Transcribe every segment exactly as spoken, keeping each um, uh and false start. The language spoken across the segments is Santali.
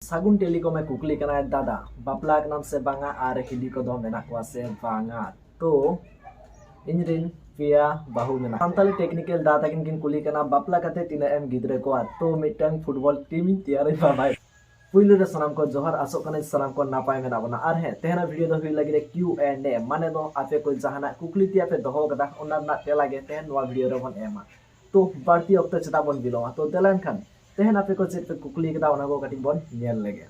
ᱥᱟᱹᱜᱩᱱ ᱴᱮᱞᱤᱠᱚᱢ ᱮ ᱠᱩᱠᱞᱤ ᱠᱟᱱᱟᱭ, ᱫᱟᱫᱟ, ᱵᱟᱯᱞᱟ ᱟᱠᱟᱱᱟᱢ ᱥᱮ ᱵᱟᱝᱟ ᱟᱨ ᱦᱤᱞᱤ ᱠᱚᱫᱚ ᱢᱮᱱᱟᱜ ᱠᱚᱣᱟ ᱥᱮ ᱵᱟᱝᱟ? ᱛᱚ ᱤᱧ ᱨᱤᱱ ᱯᱮᱭᱟ ᱵᱟᱹᱦᱩ ᱢᱮᱱᱟᱜ ᱠᱚᱣᱟ᱾ ᱥᱟᱱᱛᱟᱞᱤ ᱴᱮᱠᱱᱤᱠᱮᱞ ᱫᱟᱫᱟ ᱛᱟᱹᱠᱤᱱ ᱠᱤᱱ ᱠᱩᱞᱤ ᱠᱟᱱᱟ, ᱵᱟᱯᱞᱟ ᱠᱟᱛᱮ ᱛᱤᱱᱟᱹᱜ ᱮᱢ ᱜᱤᱫᱽᱨᱟᱹ ᱠᱚᱣᱟ? ᱛᱚ ᱢᱤᱫᱴᱟᱝ ᱯᱷᱩᱴᱵᱚᱞ ᱴᱤᱢ ᱤᱧ ᱛᱮᱭᱟᱨᱟᱹᱧ ᱵᱟᱵᱟᱭ᱾ ᱯᱩᱭᱞᱩ ᱨᱮ ᱥᱟᱱᱟᱢ ᱠᱚ ᱡᱚᱦᱟᱨ, ᱟᱥᱚᱜ ᱠᱟᱹᱱᱟᱹᱧ ᱥᱟᱱᱟᱢ ᱠᱚ ᱱᱟᱯᱟᱭ ᱢᱮᱱᱟᱜ ᱵᱚᱱᱟ᱾ ᱟᱨ ᱦᱮᱸ, ᱛᱮᱦᱮᱧᱟᱜ ᱵᱷᱤᱰᱤᱭᱳ ᱫᱚ ᱦᱩᱭᱩᱜ ᱞᱟᱹᱜᱤᱫ ᱠᱤᱭᱩ ᱮᱱᱰ ᱮ, ᱢᱟᱱᱮ ᱫᱚ ᱟᱯᱮ ᱠᱚ ᱡᱟᱦᱟᱱᱟᱜ ᱠᱩᱠᱞᱤ ᱛᱮᱭᱟᱜ ᱯᱮ ᱫᱚᱦᱚ ᱠᱟᱫᱟ, ᱚᱱᱟ ᱨᱮᱱᱟᱜ ᱛᱮᱞᱟ ᱜᱮ ᱛᱮᱦᱮᱧ ᱱᱚᱣᱟ ᱵᱷᱤᱰᱤᱭᱳ ᱨᱮᱵᱚᱱ ᱮᱢᱟ᱾ ᱛᱚ ᱵᱟᱹᱲᱛᱤ ᱚᱠᱛᱚ ᱪᱮᱫᱟᱜ ᱵᱚᱱ ᱵᱤᱞᱚᱢᱟ? ᱛᱚ ᱫᱮᱞᱟ ᱮᱱᱠᱷᱟᱱ ᱛᱮᱦᱮᱧ ᱟᱯᱮ ᱠᱚ ᱪᱮᱫ ᱯᱮ ᱠᱩᱠᱞᱤ ᱠᱟᱫᱟ, ᱚᱱᱟ ᱠᱚ ᱠᱟᱹᱴᱤᱡ ᱵᱚᱱ ᱧᱮᱞ ᱞᱮᱜᱮ᱾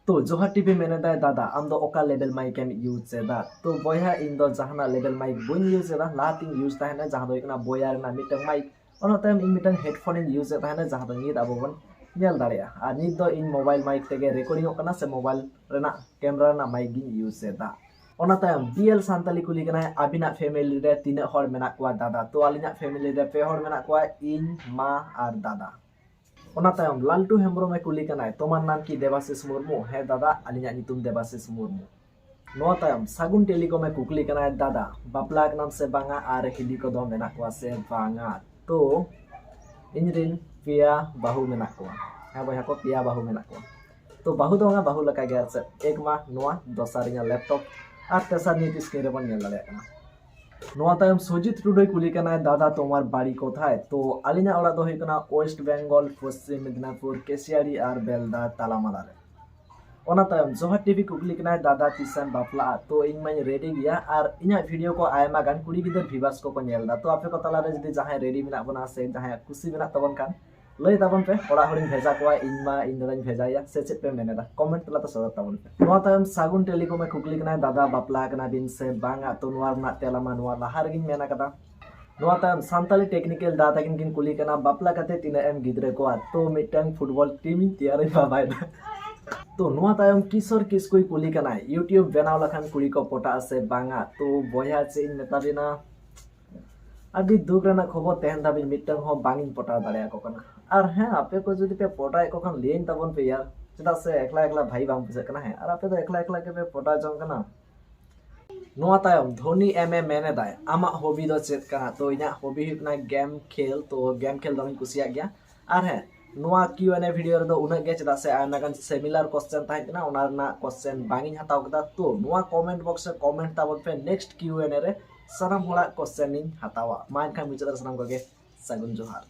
ᱛᱚ ᱡᱚᱦᱟᱨ ᱴᱤᱵᱷᱤ ᱢᱮᱱᱮᱫᱟᱭ, ᱫᱟᱫᱟ, ᱟᱢ ᱫᱚ ᱚᱠᱟ ᱞᱮᱵᱮᱞ ᱢᱟᱭᱤᱠ ᱮᱢ ᱤᱭᱩᱡᱽ ᱮᱫᱟ? ᱛᱚ ᱵᱚᱭᱦᱟ, ᱤᱧ ᱫᱚ ᱡᱟᱦᱟᱱᱟᱜ ᱞᱮᱵᱮᱞ ᱢᱟᱭᱤᱠ ᱵᱟᱹᱧ ᱤᱭᱩᱡᱽ ᱮᱫᱟ᱾ ᱞᱟᱦᱟᱛᱤᱧ ᱤᱭᱩᱡᱽ ᱛᱟᱦᱮᱱᱟ ᱡᱟᱦᱟᱸ ᱫᱚ ᱦᱩᱭᱩᱜ ᱠᱟᱱᱟ ᱵᱚᱭᱟᱨ ᱨᱮᱱᱟᱜ ᱢᱤᱫᱴᱟᱝ ᱢᱟᱭᱤᱠ, ᱚᱱᱟ ᱛᱟᱭᱚᱢ ᱤᱧ ᱢᱤᱫᱴᱟᱝ ᱦᱮᱰᱯᱷᱳᱱ ᱤᱧ ᱤᱭᱩᱡᱽ ᱮᱫ ᱛᱟᱦᱮᱱᱟ ᱡᱟᱦᱟᱸ ᱫᱚ ᱱᱤᱛ ᱟᱵᱚ ᱵᱚᱱ ᱧᱮᱞ ᱫᱟᱲᱮᱭᱟᱜᱼᱟ᱾ ᱟᱨ ᱱᱤᱛ ᱫᱚ ᱤᱧ ᱢᱳᱵᱟᱭᱤᱞ ᱢᱟᱭᱤᱠ ᱛᱮᱜᱮ ᱨᱮᱠᱚᱨᱰᱤᱝ ᱚᱜ ᱠᱟᱱᱟ ᱥᱮ ᱢᱳᱵᱟᱭᱤᱞ ᱨᱮᱱᱟᱜ ᱠᱮᱢᱮᱨᱟ ᱨᱮᱱᱟᱜ ᱢᱟᱭᱤᱠ ᱜᱤᱧ ᱤᱭᱩᱡᱽ ᱮᱫᱟ᱾ ᱚᱱᱟ ᱛᱟᱭᱚᱢ ᱵᱤ ᱮᱞ ᱥᱟᱱᱛᱟᱞᱤ ᱠᱩᱞᱤ ᱠᱟᱱᱟᱭ, ᱟᱹᱵᱤᱱᱟᱜ ᱯᱷᱮᱢᱮᱞᱤ ᱨᱮ ᱛᱤᱱᱟᱹᱜ ᱦᱚᱲ ᱢᱮᱱᱟᱜ ᱠᱚᱣᱟ ᱫᱟᱫᱟ? ᱛᱚ ᱟᱹᱞᱤᱧᱟᱜ ᱯᱷᱮᱢᱮᱞᱤ ᱨᱮ ᱯᱮ ᱦᱚᱲ ᱢᱮᱱᱟᱜ ᱠᱚᱣᱟ, ᱤᱧ, ᱢᱟ ᱟᱨ ᱫᱟᱫᱟ᱾ ᱚᱱᱟ ᱛᱟᱭᱚᱢ ᱞᱟᱞᱴᱩ ᱦᱮᱢᱵᱨᱚᱢ ᱮ ᱠᱩᱞᱤ ᱠᱟᱱᱟᱭ, ᱛᱚᱢᱟᱨ ᱱᱟᱢ ᱠᱤ ᱫᱮᱵᱟᱥᱤᱥ ᱢᱩᱨᱢᱩ? ᱦᱮᱸ ᱫᱟᱫᱟ, ᱟᱹᱞᱤᱧᱟᱜ ᱧᱩᱛᱩᱢ ᱫᱮᱵᱟᱥᱤᱥ ᱢᱩᱨᱢᱩ᱾ ᱱᱚᱣᱟ ᱛᱟᱭᱚᱢ ᱥᱟᱹᱜᱩᱱ ᱴᱮᱞᱤᱠᱚᱢ ᱮ ᱠᱩᱠᱞᱤ ᱠᱟᱱᱟᱭ, ᱫᱟᱫᱟ, ᱵᱟᱯᱞᱟ ᱟᱠᱟᱱᱟᱢ ᱥᱮ ᱵᱟᱝᱟ ᱟᱨ ᱦᱤᱞᱤ ᱠᱚᱫᱚ ᱢᱮᱱᱟᱜ ᱠᱚᱣᱟ ᱥᱮ ᱵᱟᱝᱟ? ᱛᱚ ᱤᱧ ᱨᱤᱱ ᱯᱮᱭᱟ ᱵᱟᱹᱦᱩ ᱢᱮᱱᱟᱜ ᱠᱚᱣᱟ᱾ ᱦᱮᱸ ᱵᱚᱭᱦᱟ ᱠᱚ, ᱯᱮᱭᱟ ᱵᱟᱹᱦᱩ ᱢᱮᱱᱟᱜ ᱠᱚᱣᱟ᱾ ᱛᱚ ᱵᱟᱹᱦᱩ ᱫᱚ ᱵᱟᱝᱟ, ᱵᱟᱹᱦᱩ ᱞᱮᱠᱟ ᱜᱮ ᱟᱨ ᱪᱮᱫ, ᱮᱠ ᱢᱟ ᱱᱚᱣᱟ, ᱫᱚᱥᱟᱨ ᱤᱧᱟᱹᱜ ᱞᱮᱯᱴᱚᱯ, ᱟᱨ ᱛᱮᱥᱟᱨ ᱱᱤᱛ ᱥᱠᱨᱤᱱ ᱨᱮᱵᱚᱱ ᱧᱮᱞ ᱫᱟᱲᱮᱭᱟᱜ ᱠᱟᱱᱟ᱾ ᱱᱚᱣᱟ ᱛᱟᱭᱚᱢ ᱥᱩᱡᱤᱛ ᱴᱩᱰᱩᱭ ᱠᱩᱞᱤ ᱠᱟᱱᱟᱭ, ᱫᱟᱫᱟ, ᱛᱚᱢᱟᱨ ᱵᱟᱲᱤ ᱠᱳᱛᱷᱟᱭ? ᱛᱚ ᱟᱹᱞᱤᱧᱟᱜ ᱚᱲᱟᱜ ᱫᱚ ᱦᱩᱭᱩᱜ ᱠᱟᱱᱟ ᱳᱭᱮᱥᱴ ᱵᱮᱝᱜᱚᱞ, ᱯᱚᱥᱪᱤᱢ ᱢᱮᱫᱽᱱᱟᱯᱩᱨ, ᱠᱮᱥᱤᱭᱟᱲᱤ ᱟᱨ ᱵᱮᱞᱫᱟ ᱛᱟᱞᱟᱢᱟᱞᱟ ᱨᱮ᱾ ᱚᱱᱟ ᱛᱟᱭᱚᱢ ᱡᱚᱦᱟᱨ ᱴᱤᱵᱷᱤ ᱠᱩᱠᱞᱤ ᱠᱟᱱᱟᱭ, ᱫᱟᱫᱟ, ᱛᱤᱥᱮᱢ ᱵᱟᱯᱞᱟᱜᱼᱟ? ᱛᱚ ᱤᱧ ᱢᱟᱧ ᱨᱮᱰᱤ ᱜᱮᱭᱟ, ᱟᱨ ᱤᱧᱟᱹᱜ ᱵᱷᱤᱰᱤᱭᱳ ᱠᱚ ᱟᱭᱢᱟ ᱜᱟᱱ ᱠᱩᱲᱤ ᱜᱤᱫᱟᱹᱨ ᱵᱷᱤᱣᱟᱨᱥ ᱠᱚᱠᱚ ᱧᱮᱞ ᱮᱫᱟ᱾ ᱛᱚ ᱟᱯᱮ ᱠᱚ ᱛᱟᱞᱟᱨᱮ ᱡᱩᱫᱤ ᱡᱟᱦᱟᱸᱭ ᱨᱮᱰᱤ ᱢᱮᱱᱟᱜ ᱵᱚᱱᱟ ᱥᱮ ᱡᱟᱦᱟᱸᱭᱟᱜ ᱠᱩᱥᱤ ᱢᱮᱱᱟᱜ ᱛᱟᱵᱚᱱ ᱠᱷᱟᱱ, ᱞᱟᱹᱭ ᱛᱟᱵᱚᱱ ᱯᱮ, ᱚᱲᱟᱜ ᱦᱚᱲᱤᱧ ᱵᱷᱮᱡᱟ ᱠᱚᱣᱟ, ᱤᱧ ᱢᱟ ᱤᱧ ᱫᱟᱫᱟᱧ ᱵᱷᱮᱡᱟᱭᱟ, ᱥᱮ ᱪᱮᱫ ᱯᱮ ᱢᱮᱱ ᱮᱫᱟ? ᱠᱚᱢᱮᱱᱴ ᱛᱟᱞᱟᱛᱮ ᱥᱚᱫᱚᱨ ᱛᱟᱵᱚᱱ ᱯᱮ᱾ ᱱᱚᱣᱟ ᱛᱟᱭᱚᱢ ᱥᱟᱹᱜᱩᱱ ᱴᱮᱞᱤᱠᱚᱢ ᱮ ᱠᱩᱠᱞᱤ ᱠᱟᱱᱟᱭ, ᱫᱟᱫᱟ, ᱵᱟᱯᱞᱟ ᱟᱠᱟᱱᱟ ᱵᱤᱱ ᱥᱮ ᱵᱟᱝᱟ? ᱛᱚ ᱱᱚᱣᱟ ᱨᱮᱱᱟᱜ ᱛᱮᱞᱟ ᱢᱟ ᱱᱚᱣᱟ ᱞᱟᱦᱟ ᱨᱮᱜᱤᱧ ᱢᱮᱱ ᱟᱠᱟᱫᱟ᱾ ᱱᱚᱣᱟ ᱛᱟᱭᱚᱢ ᱥᱟᱱᱛᱟᱞᱤ ᱴᱮᱠᱱᱤᱠᱮᱞ ᱫᱟᱫᱟ ᱛᱟᱹᱠᱤᱱ ᱠᱤᱱ ᱠᱩᱞᱤ ᱠᱟᱱᱟ, ᱵᱟᱯᱞᱟ ᱠᱟᱛᱮ ᱛᱤᱱᱟᱹᱜ ᱮᱢ ᱜᱤᱫᱽᱨᱟᱹ ᱠᱚᱣᱟ? ᱛᱚ ᱢᱤᱫᱴᱟᱝ ᱯᱷᱩᱴᱵᱚᱞ ᱴᱤᱢ ᱤᱧ ᱛᱮᱭᱟᱨᱟᱹᱧ ᱵᱟᱵᱟᱭᱮᱫᱟ᱾ ᱛᱚ ᱱᱚᱣᱟ ᱛᱟᱭᱚᱢ ᱠᱤᱥᱳᱨ ᱠᱤᱥᱠᱩᱭ ᱠᱩᱞᱤ ᱠᱟᱱᱟᱭ, YouTube ᱵᱮᱱᱟᱣ ᱞᱮᱠᱷᱟᱱ ᱠᱩᱲᱤ ᱠᱚ ᱯᱚᱴᱟᱜᱼᱟ ᱥᱮ ᱵᱟᱝᱟ? ᱛᱚ ᱵᱚᱭᱦᱟ, ᱪᱮᱫ ᱤᱧ ᱢᱮᱛᱟ ᱵᱤᱱᱟ, ᱟᱹᱰᱤ ᱫᱩᱠ ᱨᱮᱱᱟᱜ ᱠᱷᱚᱵᱚᱨ, ᱛᱮᱦᱮᱧ ᱫᱷᱟᱹᱵᱤᱡ ᱢᱤᱫᱴᱟᱝ ᱦᱚᱸ ᱵᱟᱝ ᱤᱧ ᱯᱚᱴᱟᱣ ᱫᱟᱲᱮᱭᱟᱠᱚ ᱠᱟᱱᱟ᱾ ᱟᱨ ᱦᱮᱸ, ᱟᱯᱮ ᱠᱚ ᱡᱩᱫᱤ ᱯᱮ ᱯᱚᱴᱟᱣᱮᱫ ᱠᱚ ᱠᱷᱟᱱ ᱞᱟᱹᱭᱟᱹᱧ ᱛᱟᱵᱚᱱ ᱯᱮ ᱭᱟᱨ, ᱪᱮᱫᱟᱜ ᱥᱮ ᱮᱠᱞᱟ ᱮᱠᱞᱟ ᱵᱷᱟᱹᱜᱤ ᱵᱟᱝ ᱵᱩᱡᱷᱟᱹᱜ ᱠᱟᱱᱟ᱾ ᱦᱮᱸ, ᱟᱨ ᱟᱯᱮ ᱫᱚ ᱮᱠᱞᱟ ᱮᱠᱞᱟ ᱜᱮᱯᱮ ᱯᱚᱴᱟᱣ ᱡᱚᱝ ᱠᱟᱱᱟ᱾ ᱱᱚᱣᱟ ᱛᱟᱭᱚᱢ ᱫᱷᱚᱱᱤ ᱮᱢ ᱮ ᱢᱮᱱ ᱮᱫᱟᱭ, ᱟᱢᱟᱜ ᱦᱚᱵᱤ ᱫᱚ ᱪᱮᱫ ᱠᱟᱱᱟ? ᱛᱚ ᱤᱧᱟᱹᱜ ᱦᱚᱵᱤ ᱦᱩᱭᱩᱜ ᱠᱟᱱᱟ ᱜᱮᱢ ᱠᱷᱮᱞ᱾ ᱛᱚ ᱜᱮᱢ ᱠᱷᱮᱞ ᱫᱚᱢᱮᱧ ᱠᱩᱥᱤᱭᱟᱜ ᱜᱮᱭᱟ᱾ ᱟᱨ ᱦᱮᱸ, ᱱᱚᱣᱟ Q and A video ᱨᱮᱫᱚ ᱩᱱᱟᱹᱜ ᱜᱮ, ᱪᱮᱫᱟᱜ ᱥᱮ ᱟᱭᱢᱟ ᱜᱟᱱ similar question ᱛᱟᱦᱮᱸ ᱠᱟᱱᱟ, ᱚᱱᱟ ᱨᱮᱱᱟᱜ question ᱵᱟᱝ ᱤᱧ ᱦᱟᱛᱟᱣ ᱠᱮᱫᱟ᱾ ᱛᱚ ᱱᱚᱣᱟ comment box ᱨᱮ comment ᱛᱟᱵᱚᱱ ᱯᱮ, next Q and A ᱨᱮ ᱥᱟᱱᱟᱢ ᱦᱚᱲᱟᱜ question ᱤᱧ ᱦᱟᱛᱟᱣᱟ᱾ ᱢᱟ ᱮᱱᱠᱷᱟᱱ ᱢᱩᱪᱟᱹᱫ ᱨᱮ ᱥᱟᱱᱟᱢ ᱠᱚᱜᱮ ᱥᱟᱹᱜᱩᱱ ᱡᱚᱦᱟᱨ᱾